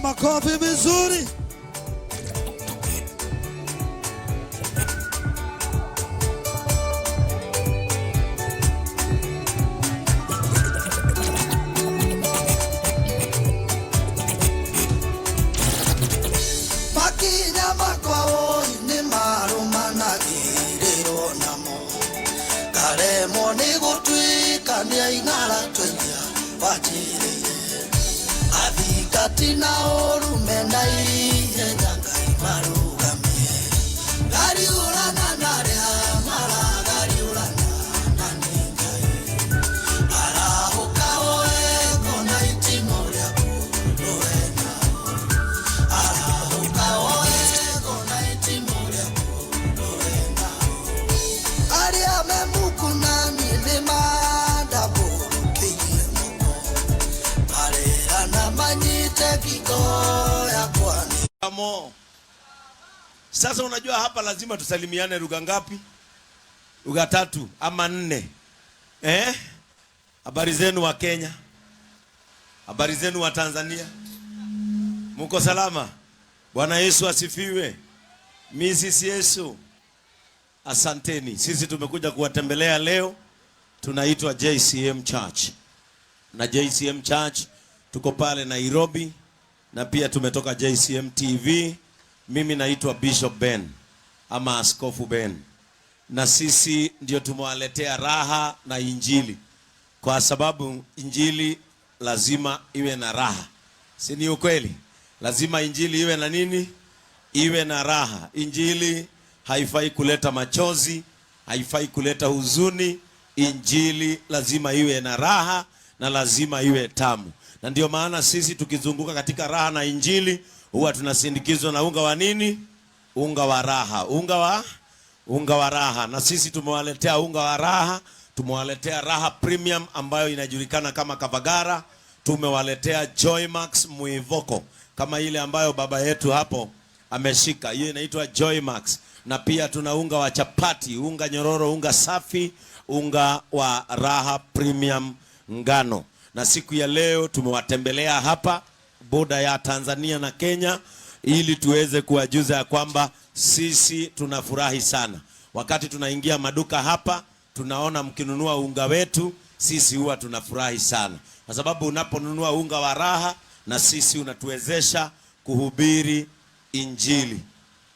Makofi vizuri. Makinya makwa oi nĩ marũmanagĩrĩrwo namo, ngaremwo nĩ gũtuĩkania ing'ara tũiria wanjĩrĩire, athingati na ũrume na ihenya Ngai marũgamie, ngariũrana na arĩa maragariũrana na nĩ Ngai, arahũka oe ngona itimũ rĩaku rũe nao, arahũka oe ngona itimũ rĩaku rũe nao, arĩa me muku na niĩ nĩ mandambũrũkĩirie moko, marerana manyite ngingo yakwa nĩ Mo. Sasa unajua hapa lazima tusalimiane lugha ngapi? Lugha tatu ama nne. Eh? Habari zenu wa Kenya? Habari zenu wa Tanzania? Muko salama? Bwana Yesu asifiwe. Mrs. Yesu. Asanteni. Sisi tumekuja kuwatembelea leo. Tunaitwa JCM Church. Na JCM Church tuko pale Nairobi na pia tumetoka JCM TV. Mimi naitwa Bishop Ben ama Askofu Ben, na sisi ndio tumewaletea raha na Injili, kwa sababu Injili lazima iwe na raha, si ni ukweli? Lazima Injili iwe na nini? Iwe na raha. Injili haifai kuleta machozi, haifai kuleta huzuni. Injili lazima iwe na raha na lazima iwe tamu, na ndio maana sisi tukizunguka katika raha na Injili huwa tunasindikizwa na unga wa nini? Unga wa raha, unga wa raha. Na sisi tumewaletea unga wa raha, tumewaletea Raha Premium ambayo inajulikana kama Kavagara, tumewaletea Joymax Muivoko kama ile ambayo baba yetu hapo ameshika, hiyo inaitwa Joymax. Na pia tuna unga wa chapati, unga nyororo, unga safi, unga wa Raha Premium ngano. Na siku ya leo tumewatembelea hapa boda ya Tanzania na Kenya ili tuweze kuwajuza ya kwamba sisi tunafurahi sana. Wakati tunaingia maduka hapa, tunaona mkinunua unga wetu, sisi huwa tunafurahi sana, kwa sababu unaponunua unga wa raha, na sisi unatuwezesha kuhubiri Injili.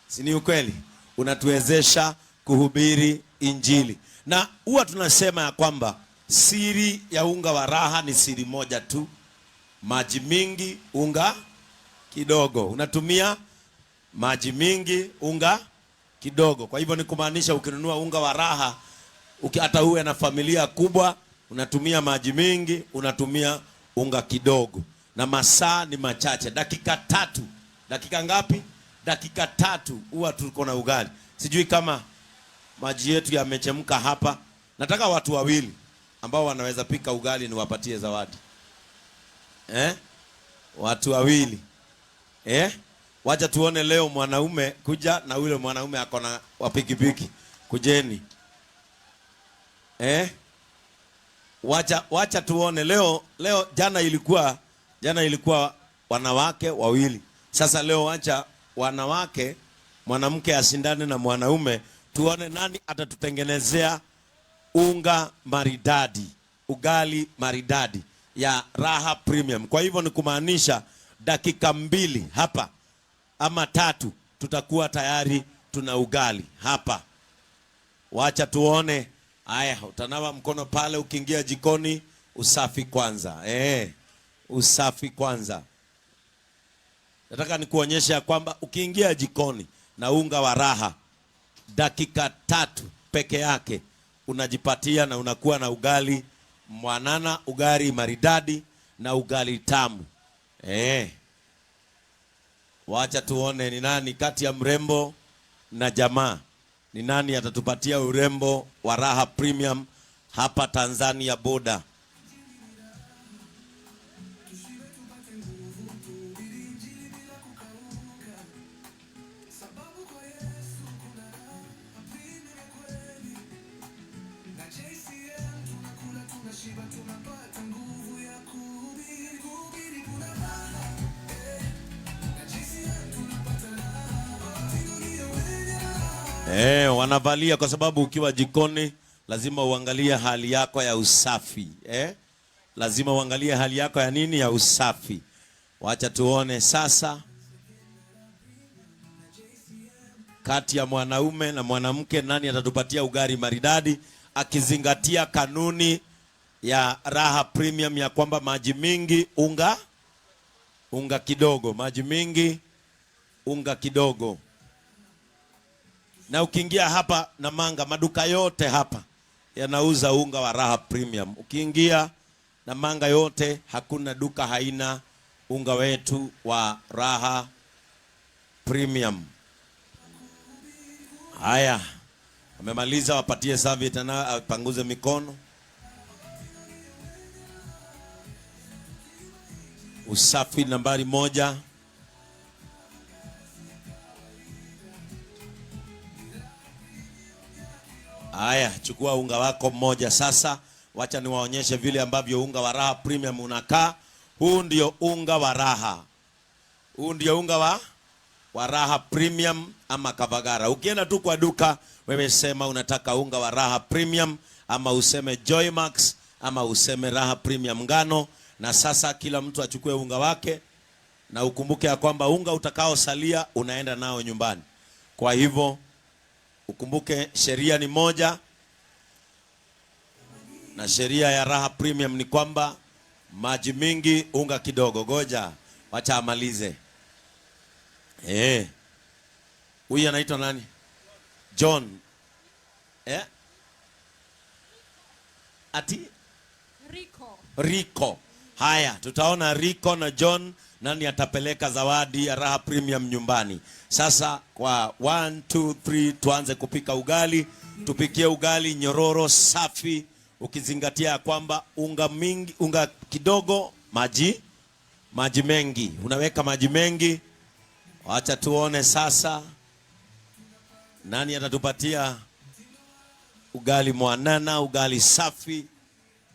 Si ni ukweli? Unatuwezesha kuhubiri Injili. Na huwa tunasema ya kwamba siri ya unga wa raha ni siri moja tu: maji mingi, unga kidogo. Unatumia maji mingi, unga kidogo. Kwa hivyo ni kumaanisha ukinunua unga wa raha, hata uwe na familia kubwa, unatumia maji mingi, unatumia unga kidogo, na masaa ni machache, dakika 3. Dakika ngapi? Dakika 3 huwa tuko na ugali. Sijui kama maji yetu yamechemka hapa. Nataka watu wawili ambao wanaweza pika ugali niwapatie zawadi. Eh? Watu wawili. Eh? Wacha tuone leo mwanaume kuja na yule mwanaume ako na wa pikipiki. Kujeni. Eh? Wacha tuone leo jana ilikuwa wanawake wawili. Sasa leo wacha wanawake, mwanamke ashindane na mwanaume, tuone nani atatutengenezea unga maridadi, ugali maridadi ya Raha Premium. Kwa hivyo ni kumaanisha dakika 2 hapa ama 3 tutakuwa tayari tuna ugali hapa. Wacha tuone. Aya, utanawa mkono pale ukiingia jikoni, usafi kwanza. Usafi kwanza. Nataka nikuonyeshe ya kwamba ukiingia jikoni na unga wa raha dakika 3 peke yake unajipatia na unakuwa na ugali mwanana, ugali maridadi na ugali tamu. Wacha tuone ni nani kati ya mrembo na jamaa, ni nani atatupatia urembo wa Raha Premium hapa Tanzania boda. Wanavalia kwa sababu ukiwa jikoni lazima uangalie hali yako ya usafi. Lazima uangalie hali yako ya nini? Ya usafi. Wacha tuone sasa kati ya mwanaume na mwanamke nani atatupatia ugali maridadi, akizingatia kanuni ya Raha Premium ya kwamba maji mingi unga kidogo, maji mingi unga kidogo. Na ukiingia hapa Namanga, maduka yote hapa yanauza unga wa Raha Premium. Ukiingia Namanga yote hakuna duka haina unga wetu wa Raha Premium. Haya, amemaliza, wapatie serviette na apanguze mikono. Usafi nambari 1. Haya, chukua unga wako mmoja sasa. Wacha niwaonyeshe vile ambavyo unga wa Raha Premium unakaa. Huu ndio unga wa Raha. Huu ndio unga wa Raha Premium ama Kavagara. Ukienda tu kwa duka, wewe sema unataka unga wa Raha Premium ama useme Joymax ama useme Raha Premium ngano. Na sasa kila mtu achukue unga wake, na ukumbuke ya kwamba unga utakaosalia unaenda nao nyumbani. Kwa hivyo ukumbuke sheria ni moja, na sheria ya Raha Premium ni kwamba maji mingi unga kidogo. Goja wacha amalize. Huyu anaitwa nani? John. Ati? Rico. Rico. Haya, tutaona Rico na John nani atapeleka zawadi ya Raha Premium nyumbani. Sasa kwa 1 2 3 tuanze kupika ugali. Tupikie ugali nyororo safi, ukizingatia kwamba unga mingi, unga kidogo, maji mengi. Unaweka maji mengi. Wacha tuone sasa nani atatupatia ugali mwanana, ugali safi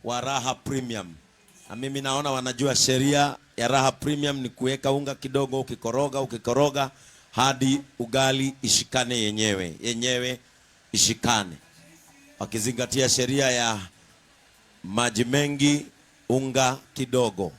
wa Raha Premium. Na mimi naona wanajua sheria ya Raha Premium ni kuweka unga kidogo, ukikoroga, ukikoroga hadi ugali ishikane yenyewe, yenyewe ishikane, wakizingatia sheria ya maji mengi unga kidogo.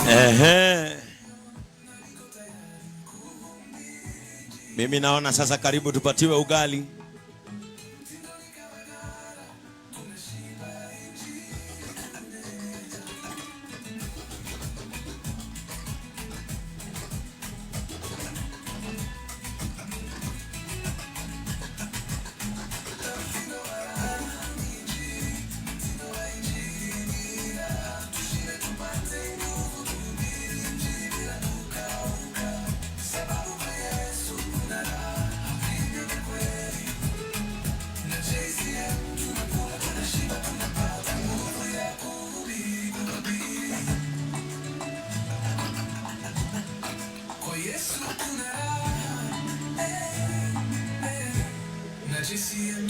Ehe. Mimi naona sasa karibu tupatiwe ugali.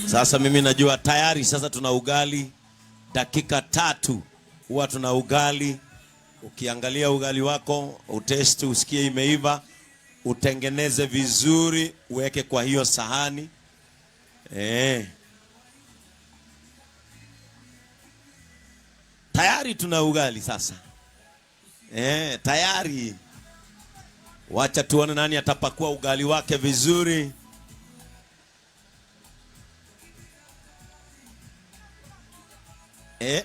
Sasa mimi najua tayari sasa tuna ugali. Dakika 3 huwa tuna ugali. Ukiangalia ugali wako, utest usikie imeiva, utengeneze vizuri, uweke kwa hiyo sahani. Tayari tuna ugali sasa. Tayari. Wacha tuone nani atapakua ugali wake vizuri. Eh.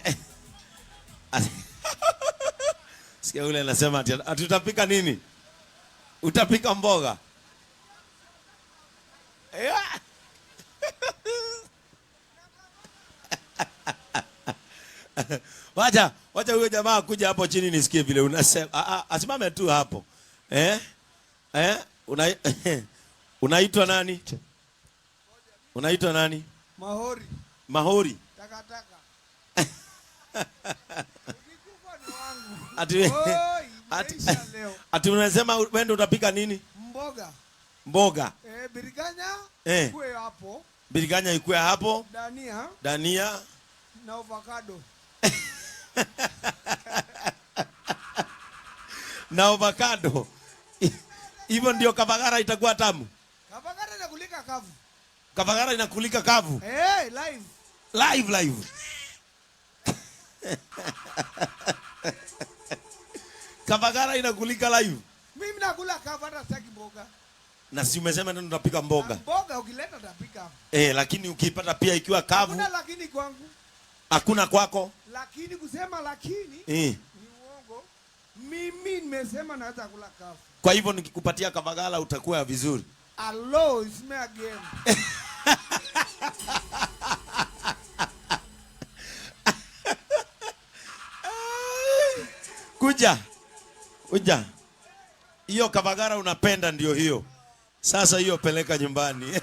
Sikia ule anasema ati utapika nini? Utapika mboga. Yeah. Wacha, wacha huyo jamaa kuja hapo chini nisikie vile unasema. Asimame tu hapo. Eh? Eh? Unaitwa nani? Unaitwa nani? Mahori. Mahori. Takataka. Ukikufa ni wangu. Oi, leo. Ati unasema wewe ndio utapika nini? Mboga. Mboga. Biriganya ikue hapo. Biriganya ikue hapo. Dania. Dania. Na avocado. Na avocado. Hivyo ndio kavagara itakuwa tamu. Kavagara inakulika kavu. Kavagara inakulika kavu. Live. Live, live. Kavagara inakulika live. Mimi nakula kavu, hata sitaki mboga. Na si umesema ndio unapika mboga? Na mboga ukileta utapika. Lakini ukipata pia ikiwa kavu. Hakuna lakini kwangu. Hakuna kwako? Lakini kusema lakini ni uongo. Mimi nimesema naweza kula kavu. Kwa hivyo nikikupatia kavagala utakuwa vizuri. Hello, it's me again. Kuja. Kuja. Hiyo kavagara unapenda ndio hiyo. Sasa hiyo peleka nyumbani.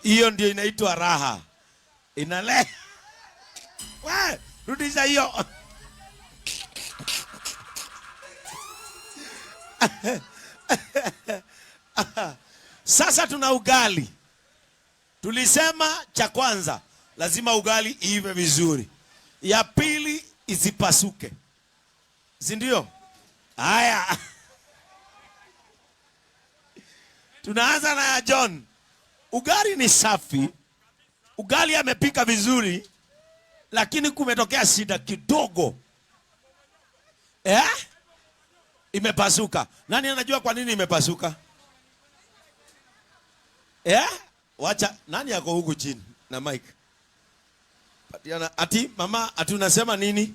Hiyo ndio inaitwa raha. Inale. We, rudisha hiyo. Sasa tuna ugali. Tulisema cha kwanza lazima ugali iive vizuri. Ya pili isipasuke. Si ndio? Haya. Tunaanza na ya John. Ugali ni safi. Ugali amepika vizuri, lakini kumetokea shida kidogo. Imepasuka. Nani anajua kwa nini imepasuka? Wacha, nani yako huku chini na mic? Patiana. Ati mama, ati unasema nini?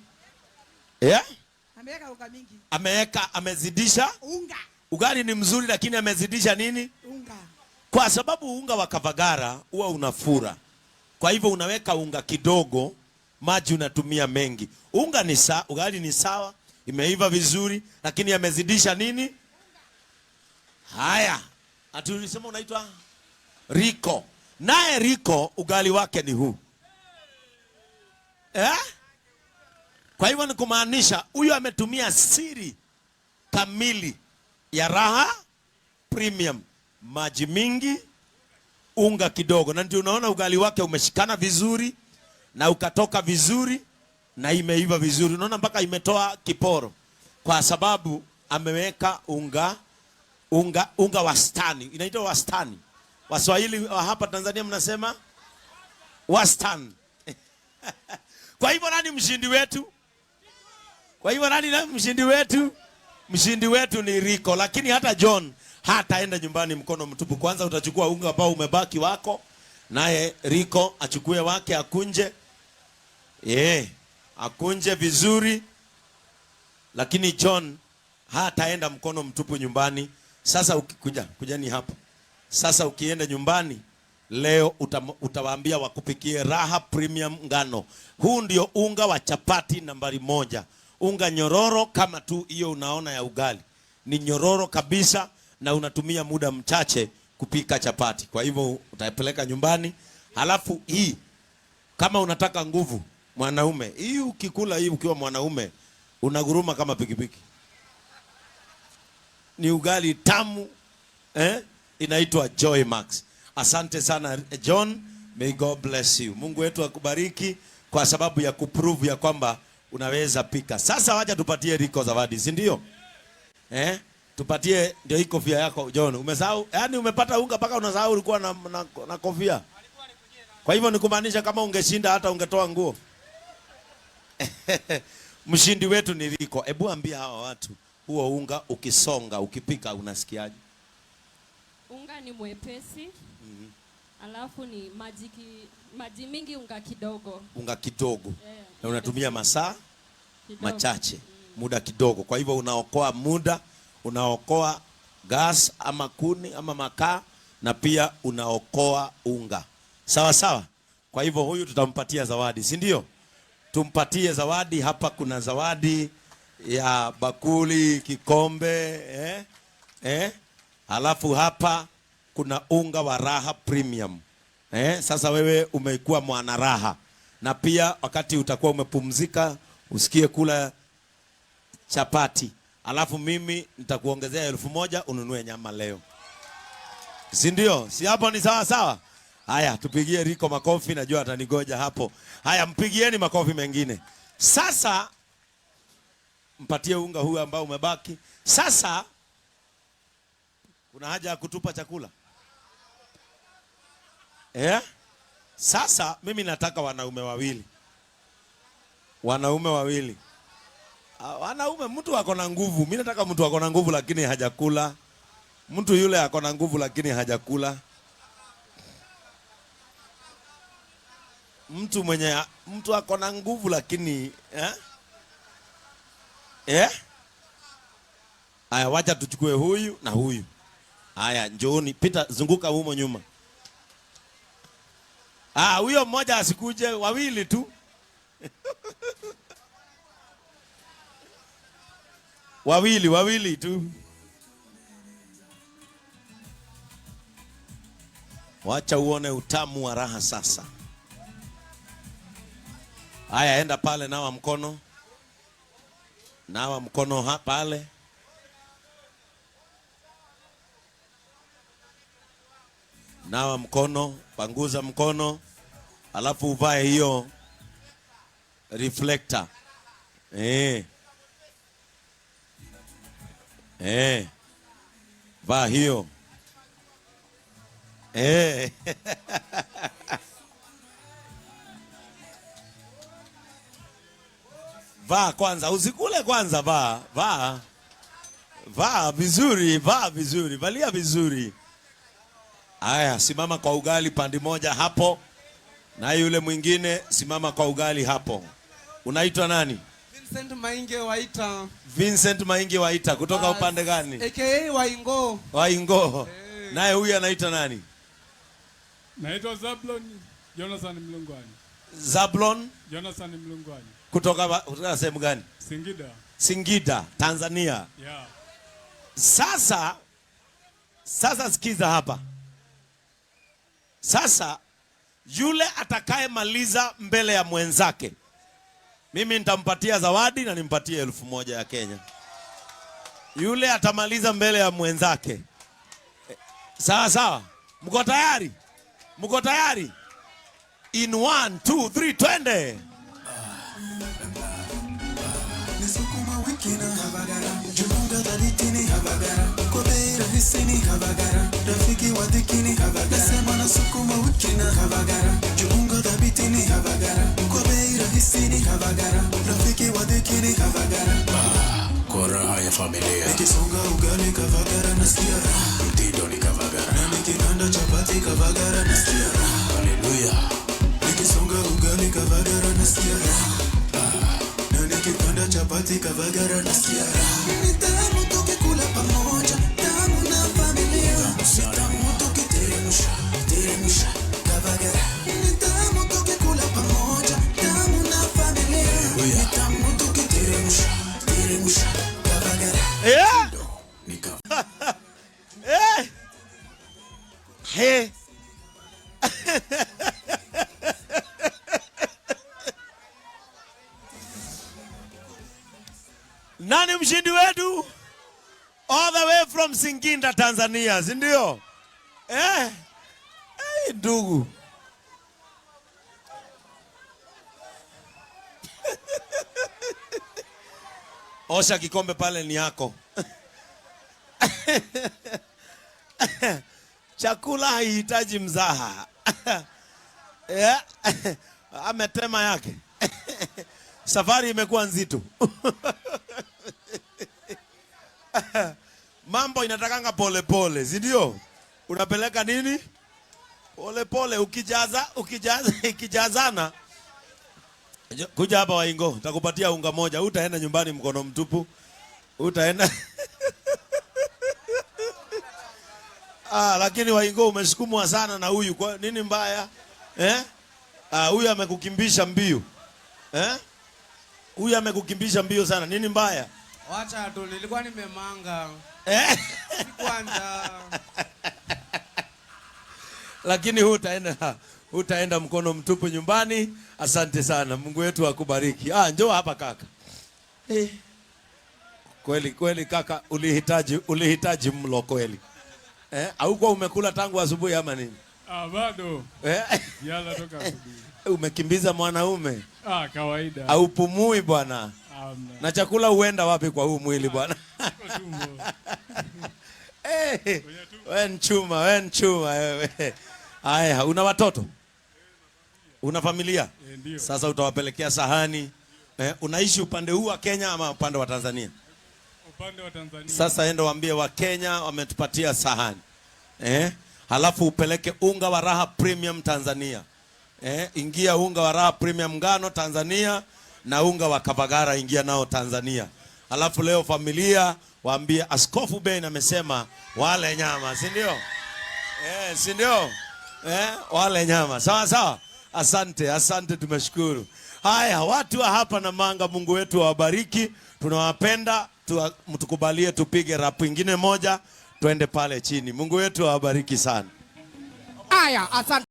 Ameweka unga mingi. Ameweka, amezidisha unga. Ugali ni mzuri lakini amezidisha nini? Unga. Kwa sababu unga wa kavagara huwa unafura. Kwa hivyo unaweka unga kidogo, maji unatumia mengi. Unga ni sawa, ugali ni sawa, imeiva vizuri lakini amezidisha nini? Haya. Ati ulisema unaitwa Rico. Naye Rico ugali wake ni huu. Kwa hivyo ni kumaanisha huyu ametumia siri kamili ya Raha Premium. Maji mingi, unga kidogo. Na ndio unaona ugali wake umeshikana vizuri na ukatoka vizuri na imeiva vizuri. Unaona mpaka imetoa kiporo kwa sababu ameweka unga wastani. Inaitwa wastani. Waswahili wa hapa Tanzania mnasema wastani. Kwa hivyo nani mshindi wetu? Kwa hivyo nani na mshindi wetu? Mshindi wetu ni Rico. Lakini hata John hataenda nyumbani mkono mtupu. Kwanza utachukua unga ambao umebaki wako, naye Rico achukue wake akunje. Akunje vizuri. Lakini John hataenda mkono mtupu nyumbani. Sasa ukikuja, kujani hapo. Sasa ukienda nyumbani leo utawaambia wakupikie Raha Premium ngano. Huu ndio unga wa chapati nambari 1. Unga nyororo kama tu hiyo unaona ya ugali. Ni nyororo kabisa na unatumia muda mchache kupika chapati. Kwa hivyo utapeleka nyumbani. Halafu hii kama unataka nguvu mwanaume, hii ukikula hii ukiwa mwanaume unaguruma kama pikipiki. Ni ugali tamu, Inaitwa Joy Max. Asante sana John, may God bless you. Mungu wetu akubariki kwa sababu ya kuprove ya kwamba unaweza pika. Sasa wacha tupatie Rico zawadi, si ndio? Tupatie ndio hii kofia yako John. Umesahau? Yaani umepata unga mpaka unasahau ulikuwa na kofia. Kwa hivyo ni kumaanisha kama ungeshinda hata ungetoa nguo. Mshindi wetu ni Rico. Hebu ambia hawa watu, huo unga ukisonga, ukipika unasikiaje? Unga ni mwepesi. Alafu ni maji mingi, unga kidogo. Unga kidogo. Yeah. Na unatumia masaa Kidogo. machache, muda kidogo. Kwa hivyo unaokoa muda, unaokoa gas ama kuni ama makaa, na pia unaokoa unga. Sawa sawa. Kwa hivyo huyu tutampatia zawadi, si ndio? Tumpatie zawadi. Hapa kuna zawadi ya bakuli, kikombe, eh? Eh? Alafu hapa kuna unga wa Raha Premium. Sasa wewe umekuwa mwana raha. Na pia wakati utakuwa umepumzika usikie kula chapati. Alafu mimi nitakuongezea 1000 ununue nyama leo. Si ndio? Si hapo ni sawa sawa? Haya, tupigie Riko makofi, najua atanigoja hapo. Haya, mpigieni makofi mengine. Sasa mpatie unga huu ambao umebaki. Sasa kuna haja ya kutupa chakula? Sasa mimi nataka wanaume wawili. Wanaume wawili. Wanaume, mtu ako na nguvu. Mimi nataka mtu ako na nguvu lakini hajakula. Mtu yule ako na nguvu lakini hajakula. Mtu mwenye, mtu ako na nguvu lakini, eh? Eh? Aya, wacha tuchukue huyu na huyu. Aya, njooni, pita, zunguka humo nyuma. Huyo mmoja asikuje, wawili tu. Wawili, wawili tu. Wacha uone utamu wa raha sasa. Haya, enda pale, nawa mkono. Nawa mkono pale. Nawa mkono, panguza mkono, alafu uvae hiyo reflector. Vaa hiyo. Vaa kwanza, usikule kwanza, vaa, vaa. Vaa vizuri, vaa vizuri, valia vizuri. Aya, simama kwa ugali pande moja hapo. Na yule mwingine simama kwa ugali hapo. Unaitwa nani? Vincent Mainge Waita. Vincent Mainge Waita kutoka upande gani? AKA Waingo. Waingo. Naye huyu anaitwa nani? Naitwa Zablon Jonathan Mlungwani. Zablon Jonathan Mlungwani. Kutoka sehemu gani? Singida. Singida, Tanzania. Yeah. Sasa sikiza hapa. Sasa yule atakayemaliza mbele ya mwenzake, mimi nitampatia zawadi na nimpatie 1000 ya Kenya. Yule atamaliza mbele ya mwenzake. Sawa sawa. Mko tayari? Mko tayari? In 1, 2, 3, twende. Nisukuma wiki na Kavagara. Jiunga dhabitini Kavagara. Kwa bei rahisi ni Kavagara. Rafiki wa dhikini Kavagara. Nasema nasukuma wiki na Kavagara. Jiunga dhabitini Kavagara. Kwa bei rahisi ni Kavagara. Rafiki wa dhikini Kavagara. Kwa raha ya familia. Nikisonga ugali Kavagara nasikia raha. Mtindo ni Kavagara. Na nikikanda chapati Kavagara nasikia raha. Haleluya. Nikisonga ugali Kavagara nasikia raha. Na nikikanda chapati Kavagara nasikia raha. Ni tamu tukikula pamoja, tamu na familia. Ni tamu tukiteremsha, teremsha Kavagara. Ni tamu tukikula pamoja, tamu na familia. Ni tamu tukiteremsha, teremsha Kavagara. Hey. Nani mshindi wetu? All the way from Singinda, Tanzania, si ndio? Ndugu. Osha kikombe pale ni yako. Chakula haihitaji mzaha. Ametema yake. Safari imekuwa nzito. Mambo inatakanga pole pole, si ndio? Unapeleka nini? Pole pole ukijaza ukijaza ikijazana. Kuja hapa Waingo, nitakupatia unga moja. Utaenda nyumbani mkono mtupu. Utaenda. Ah, lakini Waingo umesukumwa sana na huyu. Kwa nini mbaya? Eh? Ah, huyu amekukimbisha mbio. Eh? Huyu amekukimbisha mbio sana. Nini mbaya? Wacha tu, nilikuwa nimemanga. Eh? Kwanza. Lakini hutaenda mkono mtupu nyumbani. Asante sana. Mungu wetu akubariki. Ah, njoo hapa kaka. Eh. Kweli kweli kaka, ulihitaji mlo kweli. Eh, haukuwa umekula tangu asubuhi ama nini? Ah, bado. Eh? Yala toka asubuhi. Umekimbiza mwanaume. Ah, kawaida. Haupumui bwana. Amna. Na chakula huenda wapi kwa huu mwili bwana? Eh, wewe nchuma, wewe nchuma wewe. Haya, una watoto? Una familia? Ndio. Sasa utawapelekea sahani. Unaishi upande huu wa Kenya ama upande wa Tanzania? Upande wa Tanzania. Sasa enda waambie wa Kenya wametupatia sahani. Halafu upeleke unga wa Raha Premium Tanzania. Ingia unga wa Raha Premium ngano Tanzania na unga wa Kavagara ingia nao Tanzania. Halafu leo familia waambie Askofu Ben amesema wale nyama, si ndio? Si ndio? Wale nyama. Sawa sawa. Asante, asante, tumeshukuru. Haya, watu wa hapa Namanga, Mungu wetu awabariki. Tunawapenda, mtukubalie tupige rap ingine moja, twende pale chini. Mungu wetu awabariki sana. Haya, asante.